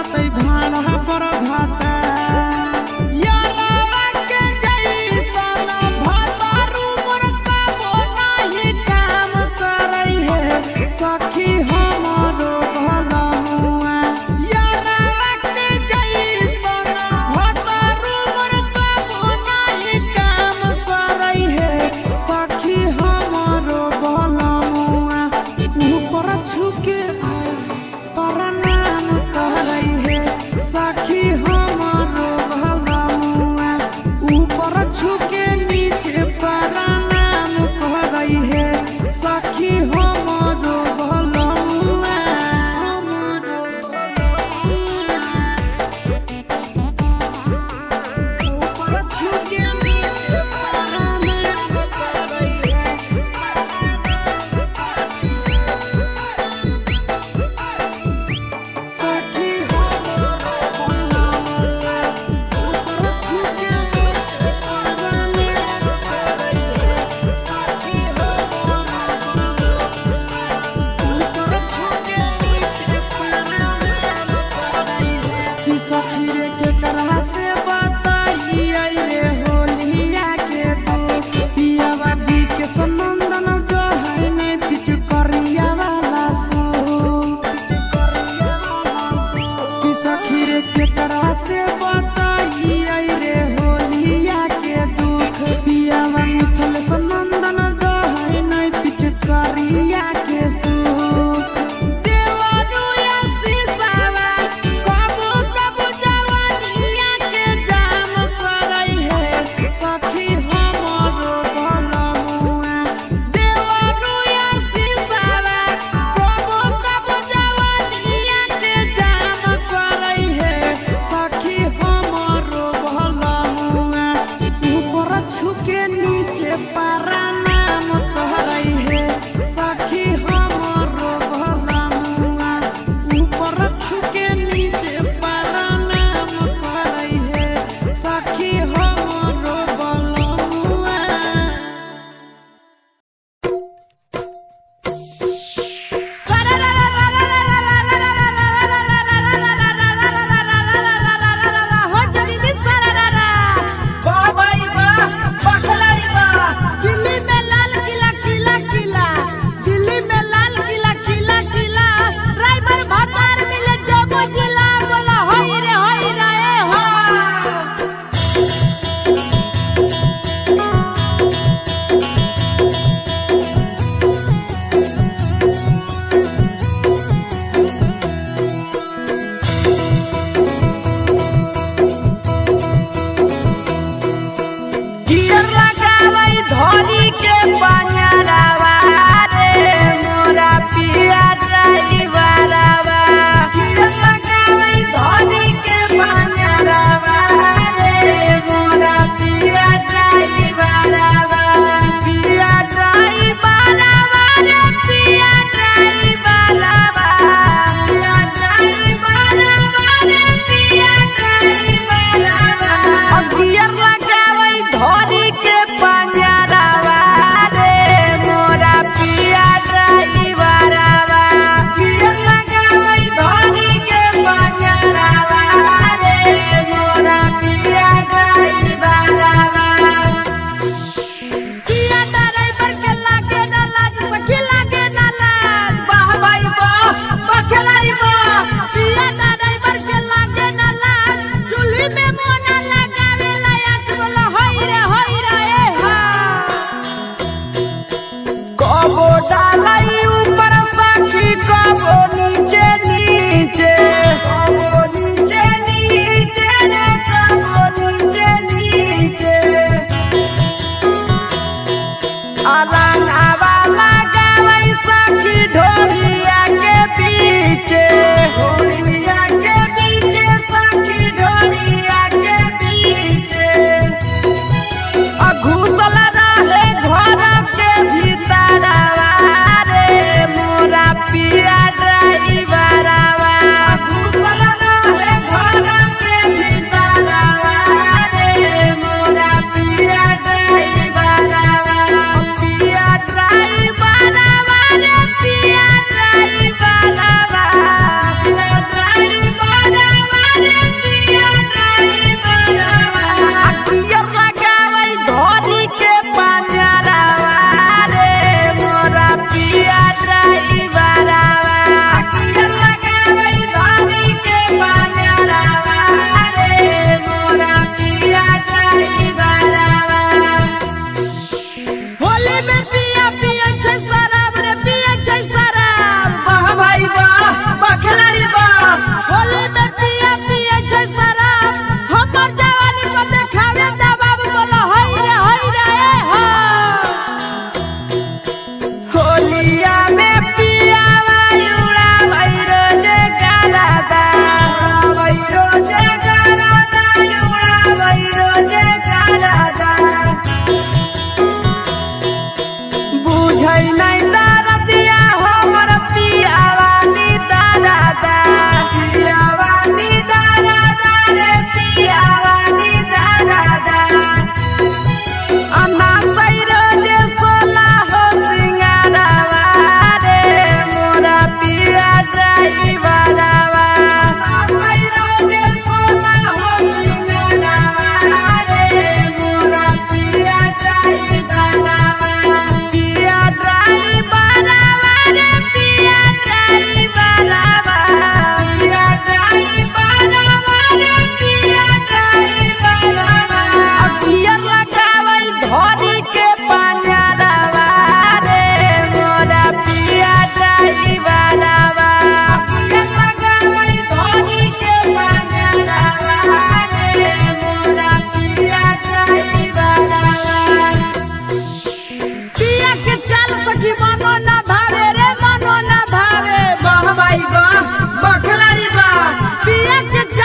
जतै भाड़ा पर भाता। यारावा के जैसन भातारू मोर काबो नाही काम करै हे सखी हमरो भलमुआ। यारावा के जैसन भातारू मोर काबो नाही काम करै हे सखी हमरो भलमुआ। ऊपर छुके प्रणाम करै हे सखी हमरो।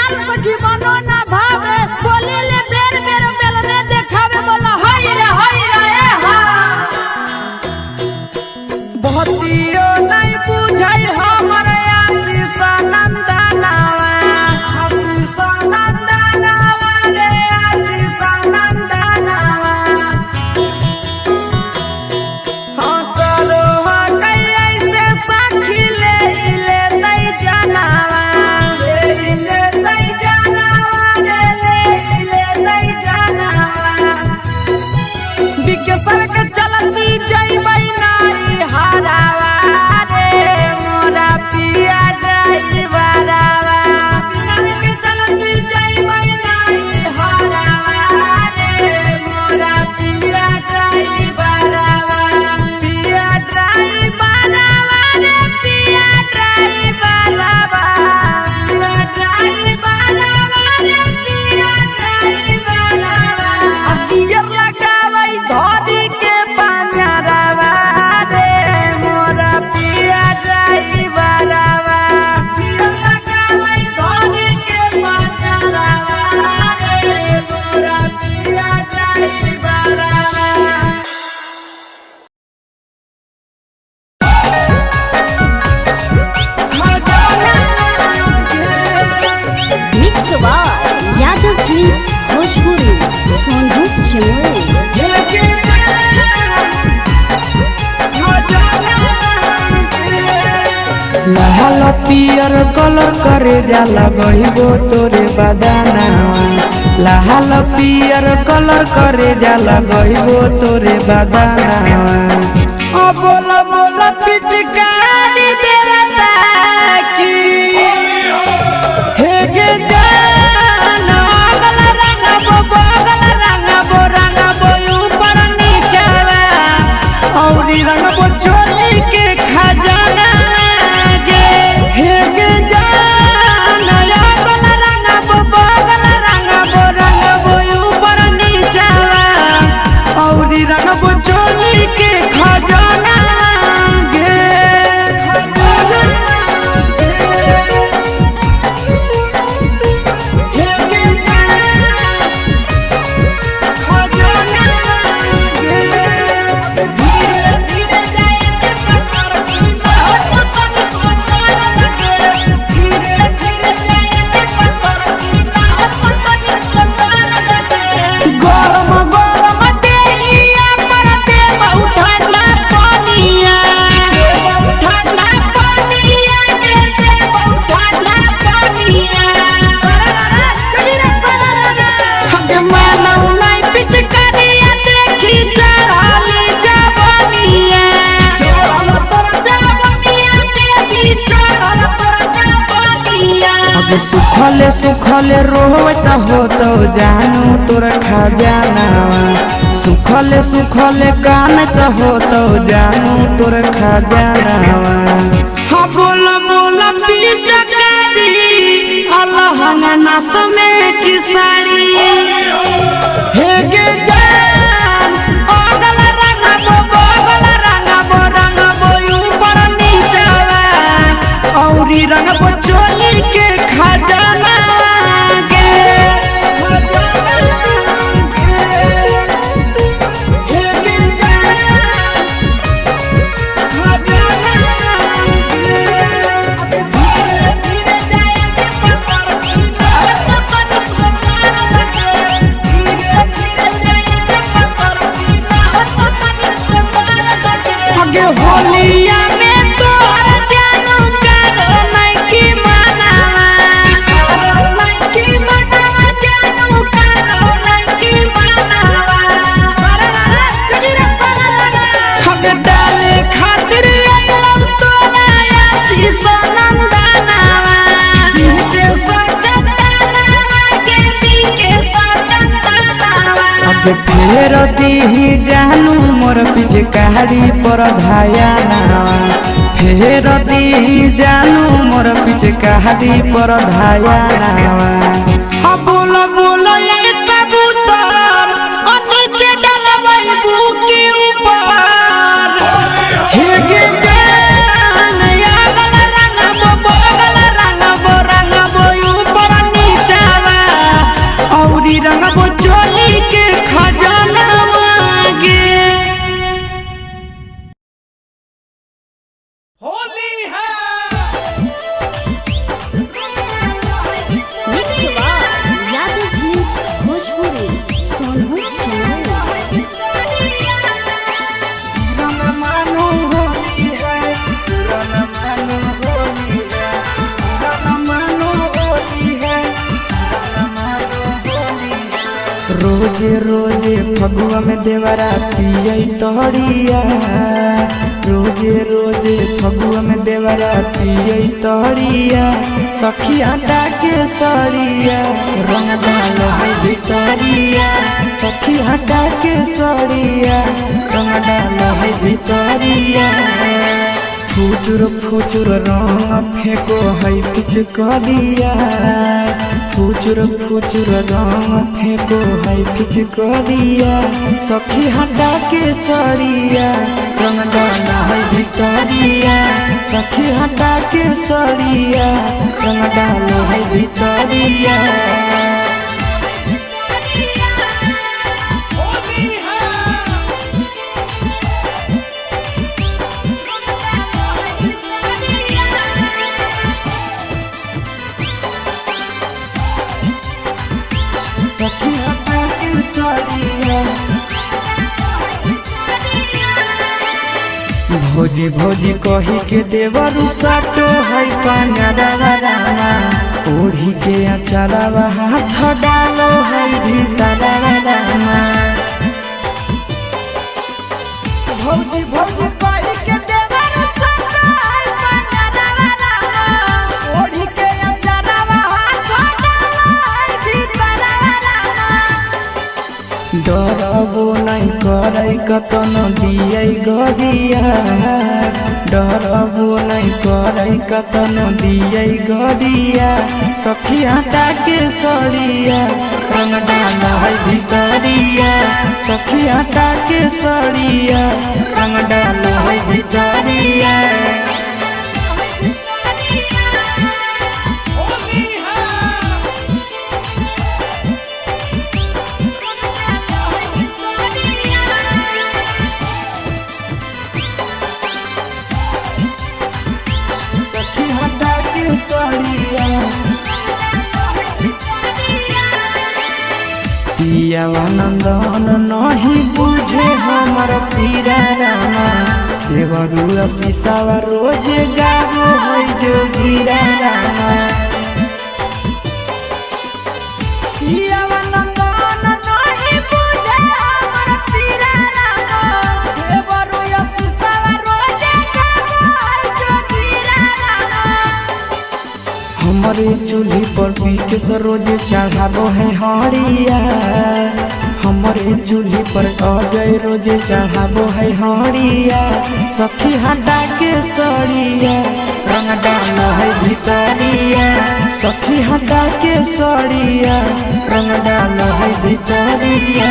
चाल सखी मनो ना भावे बोले ले बेर बेर बेलने देखावे बोला हाय रे हाय रे ए हा। भतियो नहीं बुझै हमर आशीष नंदनावा आशीष नंदनावा रे आशीष नंदनावा हाँ करो हाँ कई ऐसे सखी ले ले तई जनावा ले ले तई जनावा रे ले ले तई जनावा विकेसर के चलती जइबै नारी हरावा रे मोरा पिया ड्राइवरावा के चलती जइबै नारी हरावा रे मोरा पिया ड्राइवरावा पिया ड्राइवरावा रे पिया ड्राइवरावा पिया ड्राइवरावा रे पिया ड्राइवरावा अगिया लगावै धरी के पानारावा रे मोरा पिया ड्राइवरावा पिया लगावै धरी के पानारावा रे मोरा पिया ड्राइवरावा। Mix by Yadav films Bhojpuri Sonbhadra Jamui. लाल पियर कलर करे जाला गहिबो तोरे बदानावा लाल पियर कलर करे जाला गहिबो तोरे बदानावा ओ बोला बोला पिचकारी देवता की हे गे जान अगल रंगबो बगल रंगबो रंगबो ऊपर नीचवा औरी रंगबो चोली के खजाना गे हे गे जान अगल रंगबो बगल रंगबो रंगबो ऊपर नीचवा औरी रंगबो चोली के खजाना गे गरम गरम देहिया पर देबौ ठंडा पानिया ठंडा पानिया गे देबौ ठंडा पानिया हम मानौ नै पिचकारिया देखी चढ़ाली जवानिया चढ़ल तोर जवानिया देखी चढ़ल तोर जवानिया। अब सुखले सुखले रोवत हो तो जानू तोर खजानावा सुखले सुखले कानत हो तो जानू तोर खजानावा हाँ बोला बोला पिचकारी अल्लाह नास में की साड़ी हे गे जान अगल रंगबो बगल रंगबो रंगबो ऊपर नीचवा औरी रंगबो चोली के खजाना गे हे गे जान आगे होलिया में तोहर जानू करो नहीं मनावा करो नहीं मनावा जानू करो नहीं मनावा हम डाले खातिर आइलौ तोरा आशीष नंदनावा के सचंदनावा के पी के सचंदनावा। अब फेर दीही जानू मोर पिचकारी पर धाया नावा फेर दीही जानू मोर पिचकारी पर धाया नावा अब बोलो बोलो ये कबूतर और नीचे डलबै बुकी ऊपर हे गे जान अगल रंगबो बगल रंगबो रंगबो ऊपर नीचे। रोजे रोजे फगुआ में देवरा पियै तोहरिया। रोजे रोजे फगुआ में देवरा पियै तोहरिया। सखी हटा के सड़िया रंग डाल है भितरिया। सखी हटा के सड़िया रंग डाल है भितरिया। फुचुर फुचुर रंग फेंको है पिचकरिया। फुचुर फुचुर रंग फेंको है पिचकरिया। सखी हटा के सड़िया रंग डाला है भितरिया। सखी हटा के सड़िया रंग डालो है भितरिया। सखी हटा के सड़िया। भोजी भोजी कही के देवरु साटो है पांजरावा रामा। ओढ़ी के अचारावा हाथ डालो है भीतरावा रामा। भौजी भौजी कही के देवरु साटो है पांजरावा रामा। ओढ़ी के अचारावा हाथ डालो है भीतरावा रामा। डरबो नहीं करै कतन दियै गरिया। डरबो नहीं करै कतन दियै गरिया। सखी हटा के सड़िया रंग डाल है भितरिया। सखी हटा के सड़िया रंग डाल है भितरिया। सखी हटा के सड़िया। पियावा नंदन नहीं बुझे हमर पीरा रामा। देवरु शीशावा रोज गाबो है जोगीरा रामा। पियावा नंदन नहीं बुझे हमर पीरा रामा। देवरु शीशावा रोज गाबो है जोगीरा रामा। हमारे चूल्ही पर पी के सरोज चढ़ाबो है हड़िया। हमारे चूल्ही पर अजय रोज चढ़ाबो है हड़िया। सखी हटा के सड़िया रंग डाल है भितरिया। सखी हटा के सड़िया रंग डाल है भितरिया।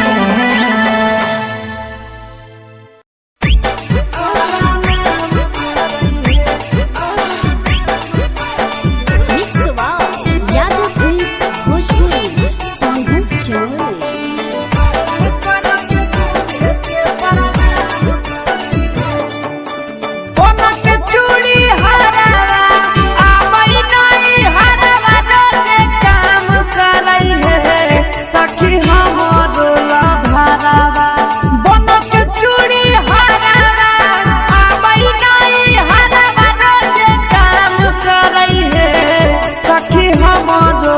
Mix by Yadav films Bhojpuri Sonbhadra Jamui. के चूड़ी हरावा आबै नहीं हरावा रोजे काम करै है सखी हमरो भरावा। बन के चूड़ी हरावा आबै नहीं हरावा रोजे काम करै है सखी हमरो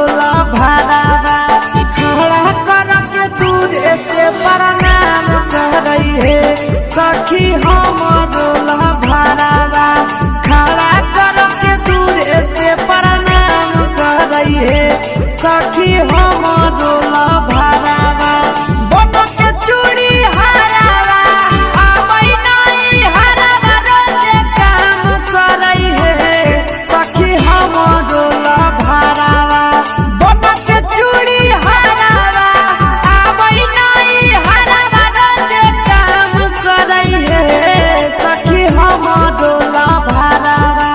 भरावा। खड़ा कर के दूर से प्रणाम करै है सखी हमरो भरावा। खड़ा कर के दूर से प्रणाम करै है सखी हमरो भरावा। बन के चूड़ी हरावा आबै नहीं हरावा रोजे काम करै है सखी हमरो भरावा। बन के चूड़ी हरावा आबै नहीं हरावा रोजे काम करै है सखी हमरो भरावा।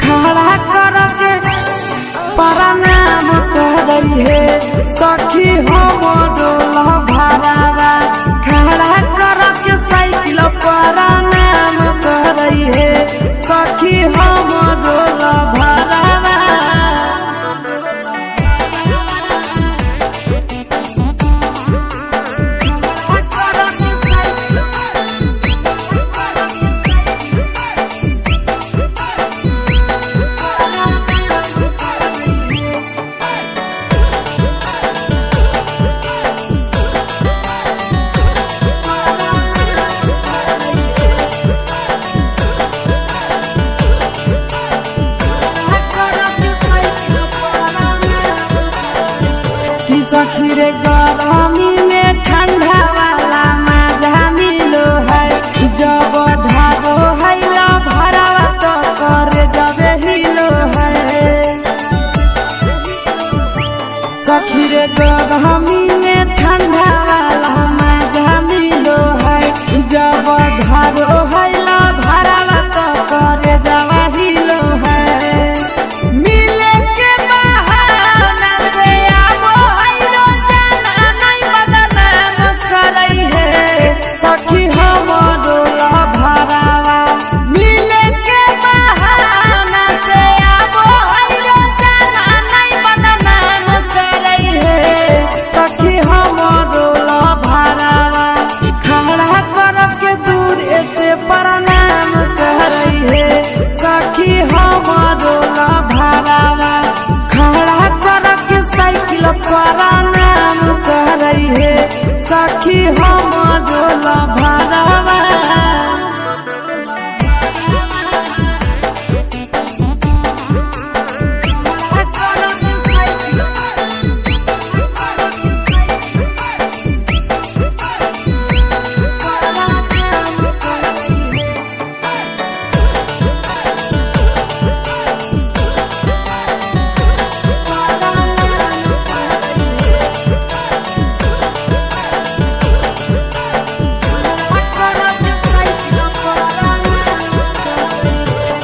खड़ा कर के प्रणाम करै है सखी हम रे गरमी में ठंडा वाला मजा मिलो है। जब धारो है ला भरावा तो कर जबे हिलो है। सखी रे गरमी में ठंडा वाला मजा मिलो है। जब धारो है ला भरावा तो कर जबा हिलो है। मिले के बहाना से आवो है रोजाना नहीं बदनाम करई है। सखी हमरो ला भरावा मिले के बहाना से आवो है रोजाना नहीं बदनाम करई है। सखी हमरो ला भरावा खड़ा कर के दूर से प्रणाम करई है। सखी हमरो ला भरावा खड़ा कर के साइकिल प्रणाम करई है। सखी हमरो ला भरावा।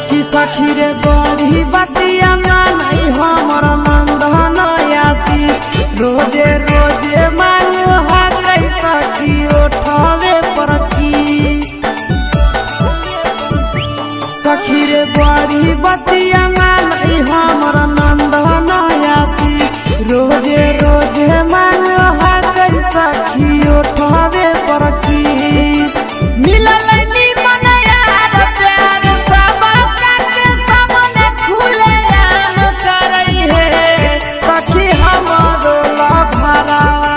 कि सखी रे बड़ी बतिया मानई हमर मंदन आशीष। रोजे रोजे मांगो हकै सखी उठावे पर की। सखी रे बड़ी बतिया मानई हमर नंदन आशीष। रोजे रोजे मांगो हकै सखी उठावे पर की। मिलल निमन यार प्यार सब के सामने खुले आम करई है। सखी हमरो ला भरावा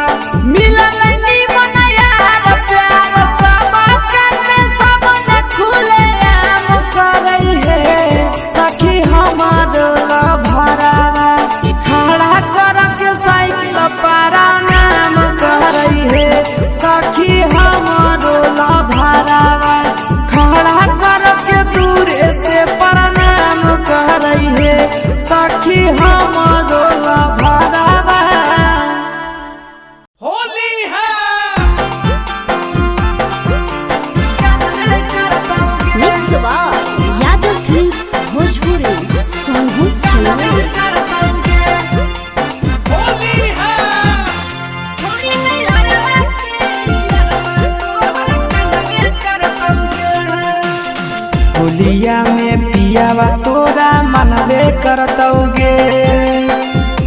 मिलल निमन यार प्यार सब के सामने खुले आम करई है। सखी हमरो ला भरावा खड़ा कर के साइकिल प्रणाम करई है। सखी हमरो ला भरावा खड़ा कर के दूर से प्रणाम करई है। सखी हमरो ला भरावा। होली है। Mix by Yadav films Bhojpuri Sonu Chamoli. Holi है। होलिया में पियावा तोरा मनबे करतौगे।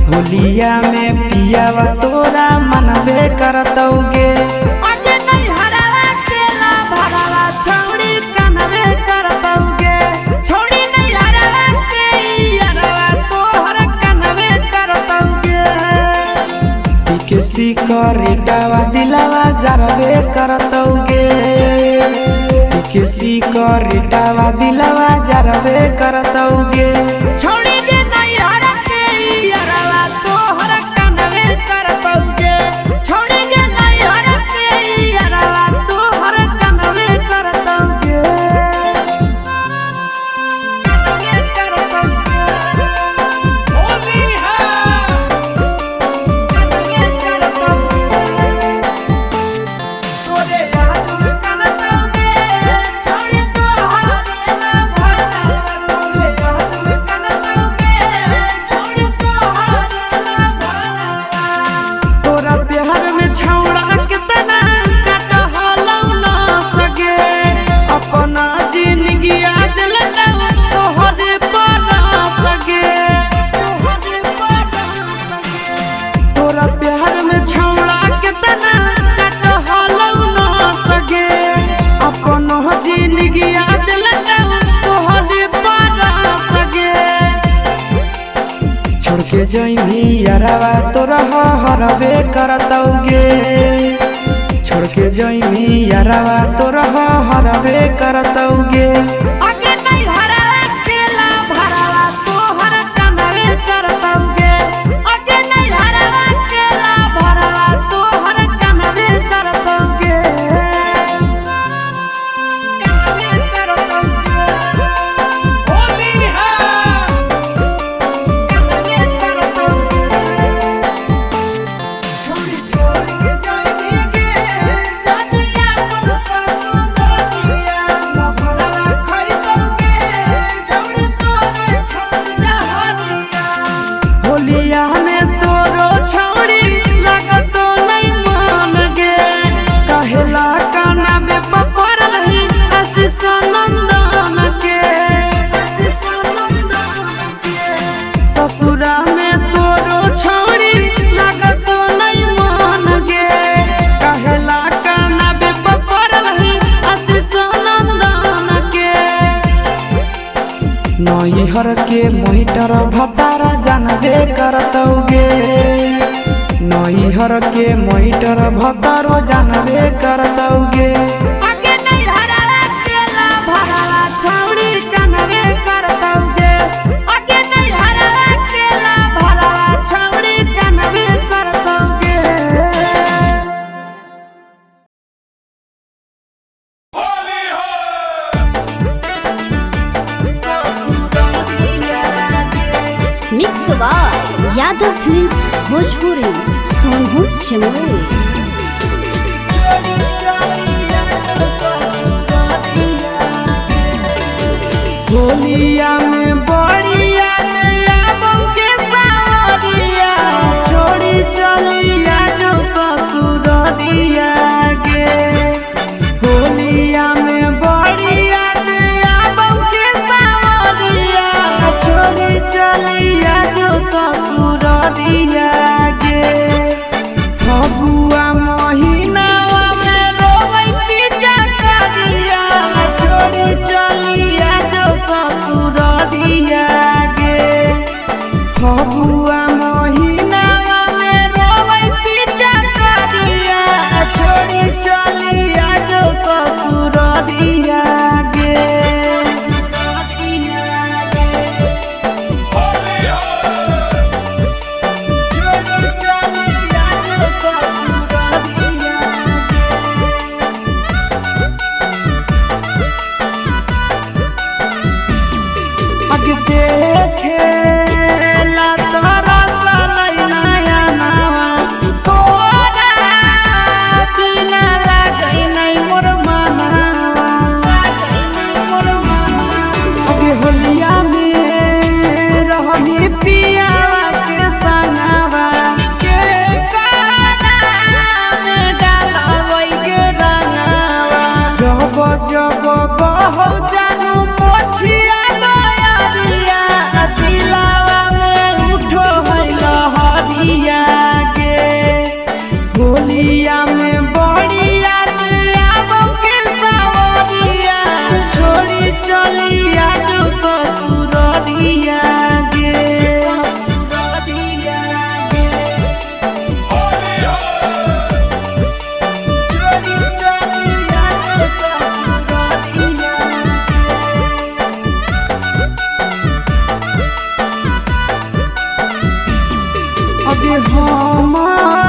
होलिया में पियावा तोरा मनबे करतौगे। अजे नहीं हरावा केला भरावा छौड़ी कनबे करतौगे। छौड़ी नहीं हरावा के हरावा तोहर कनबे करतौगे। किसी करेटावा दिलावा जरबे करतौगे। किसी करेटावा दिलावा जरबे करतौगे। छोड़ी दे नहीं हरके यारवा तोहर कनवे करतौगे। छोड़ी दे नहीं हरके यारवा तोहर कनवे करतौगे। होली है। तोरे याद में कनतौगे छोड़ी तोहर भरा। तोरे याद में कनतौगे छोड़ी तोहर भरा। तोरा प्यार में छौड़ा कितना कटहलौ ना सगे। अपना जिंदगिया दिल तोहरे पर सगे। तोहरे पर सगे। तोरा प्यार में छौड़ा कितना कटहलौ ना सगे। अपन जिंदगिया दिल तोहरे पर सगे। छोड़ के जइनी यारवा तोरा हरबे करतौगे। छोड़ के जइनी यारवा तोरा हरबे करतौगे। आगे नहीं हरावा केला भरावा तोहर कनवे करतौगे। आगे नहीं हरावा केला भरावा मोइटर भतारा जानबे करतौगे। नैहर के मोइटर भतारो जानबे करतौगे। आगे नहीं हरावा केला भरावा छौड़ी कनवे करतौगे। आगे नहीं हरावा केला भरावा छौड़ी Conway करतौगे। Mix by Yadav films Bhojpuri Sonbhor Jamui. होलिया में बढ़िया नया के सावरिया छोड़ी चलिया जो ससुररिया गे। होलिया में बढ़िया नया के सावरिया छोड़ी चलिया जो ससुररिया गे। फगुआ महीनावा में रोवै पिचा करिया छोड़ी चलिया जो ससुररिया गे। फगुआ महीनावा में रोवै पिचा करिया छोड़ी चलिया जो ससुररिया गे। छोड़ी चलिया जो ससुररिया गे। अग देखे ला तोरा सलै नया नावा तोरा बिना लागै नै मोर मनावा। अगे होलिया में रहनी पियावा के संगावा के काना में डालबै के रंगावा। जब जब बहौ जानू पोछिया नयरिया दिलावा में उठो है लहरिया गे। होलिया में बढ़िया के सावरिया छोड़ी चलिया जो ससुररिया गे। छोड़ी चलिया जो ससुररिया गे। अगे हमारो